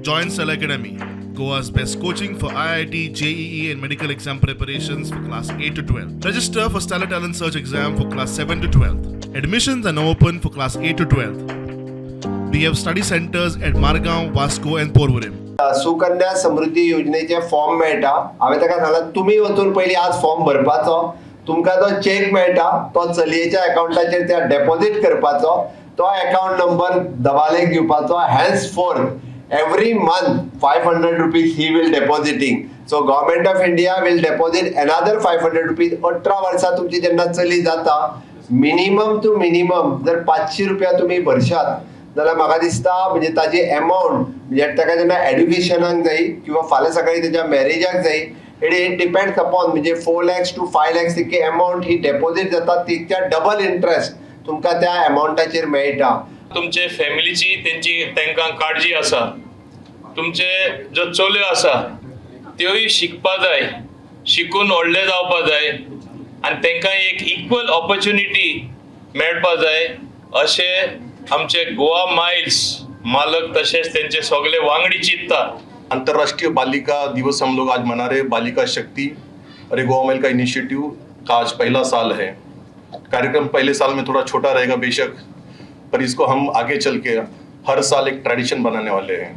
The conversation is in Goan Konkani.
Join Stellar Academy, Goa's best coaching for IIT, JEE, and medical exam preparations for class 8 to 12. Register for Stellar Talent Search exam for class 7 to 12. Admissions are now open for class 8 to 12. We have study centers at Margaon, Vasco, and Porvorim. Sukanya Samriddhi योजनेचे फॉर्म मेळटा. हांवें ताका सांगलां, तुमी वचून पयलीं आज फॉर्म भरपाचो. तुमकां जो चॅक मेळटा तो चलयेच्या अकावंटाचेर त्या डेपॉझीट करपाचो, तो अकावंट नंबर दबालेक दिवपाचो. Henceforth every month ₹500 he will depositing, so Government of India will deposit another ₹500. 18 वर्सां तुमची जेन्ना चली जाता, मिनिमम टू मिनिमम जर 500 रुपया तुमी भरशात जाल्यार म्हाका दिसता म्हणजे ताजी एमावंट म्हणजे ताका जेन्ना एड्युकेशनाक जाय किंवा फाल्यां सकाळी तेच्या मॅरेजाक जाय, it depends upon म्हणजे 4 लॅक्स टू 5 लॅक्स इतकी एमावंट ही डेपॉझीट जाता. तिच्या डबल इंट्रस्ट तुमकां त्या एमावंटाचेर मेळटा. तुमचे फॅमिलीची तेंची तांकां काळजी आसा. तुमचे ज्यो चलयो आसा त्योय शिकपा जाय, शिकून व्हडले जावपा जाय आनी तांकां एक इक्वल ऑपॉर्च्युनिटी मेळपा जाय अशें आमचे गोवा मायल्स मालक तशेंच तेंचे सगळे वांगडी चिंतता. अंतर्राष्ट्रीय बालिका दिवस हम लोग आज मना रहे हैं. बालिका शक्ति और ये गोवा माइल का इनिशिएटिव का आज पहला साल है. कार्यक्रम पहले साल में थोड़ा छोटा रहेगा बेशक, पर इसको हम आगे चल के हर साल एक ट्रेडिशन बनाने वाले हैं.